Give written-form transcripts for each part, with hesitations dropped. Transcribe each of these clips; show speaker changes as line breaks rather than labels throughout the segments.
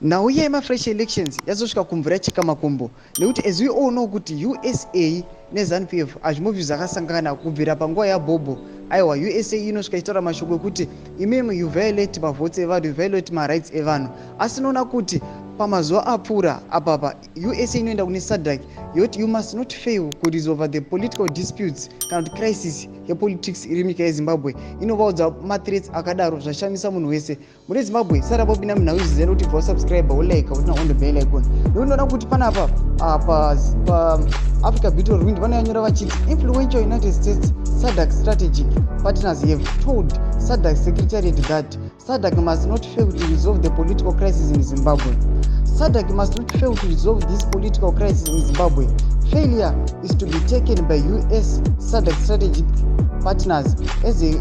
Nhau yemafresh elections yazosvika kumvura yacheka makumbo, nekuti as we all know kuti USA neZANU PF hazvimobvi zvakasangana kubvira panguva yaBhobho. Aiwa, USA inosvika ichitaura mashoko ekuti imimi you violate mavotes evanhu, you violate marights evanhu. Asi noona kuti pamazuva apfuura apapa, USA inoenda kune SADC yoti you must not fail kuresolve the political disputes kana kuti crisis yepolitics iri munyika yeZimbabwe. Inovaudza mathreats akadaro, zvashamisa munhu wese mune Zimbabwe. Sara popinda munhau idzi, zena kuti bva usubscribe, ulike, uturn on the bell icon, nekuti ndinoona kuti panapa paAfrica Beauty Rwind vanonyanyora vachiti influential United States SADC strategic partners have told SADC Secretariat that SADC must not fail to resolve the political crisis in Zimbabwe. SADC must not fail to resolve this political crisis in Zimbabwe. Failure is to be taken by US SADC strategic partners as a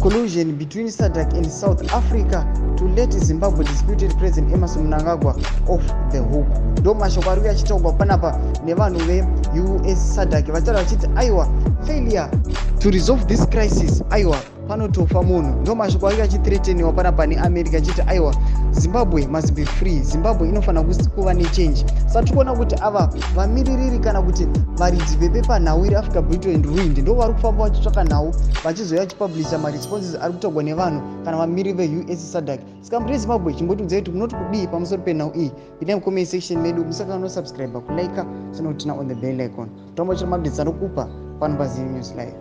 collusion between SADC and South Africa to let Zimbabwe disputed President Emmerson Mnangagwa off the hook. Ndo mashoko ari kuya achitaurwa panapa nevanhu veUS SADC, vachitaura vachiti aiwa, failure to resolve this crisis, aiwa, panotofa munhu. Ndo mashoko ari achithreateniwa panapa neAmerica, achiti aiwa, Zimbabwe must be free, Zimbabwe inofanira kuva nechange. Saka tiri kuona kuti ava vamiririri kana kuti varidzi vepepanhau iri, Africa Beauty and Ruined, ndo vari kufamba vachitsvaka nhau, vachizouya vachipublisha maresponses ari kutaurwa nevanhu kana vamiriri veUS SADC. Saka muri Zimbabwe, chimbotiudzai kuti munoti kudii pamusoro penhau iyi. Pinai mucomment section medu, musakanganwa kusubscribe, kulike, sinoturn on the bell icon. Tombochira maupdates anokupa pano paZim News Live.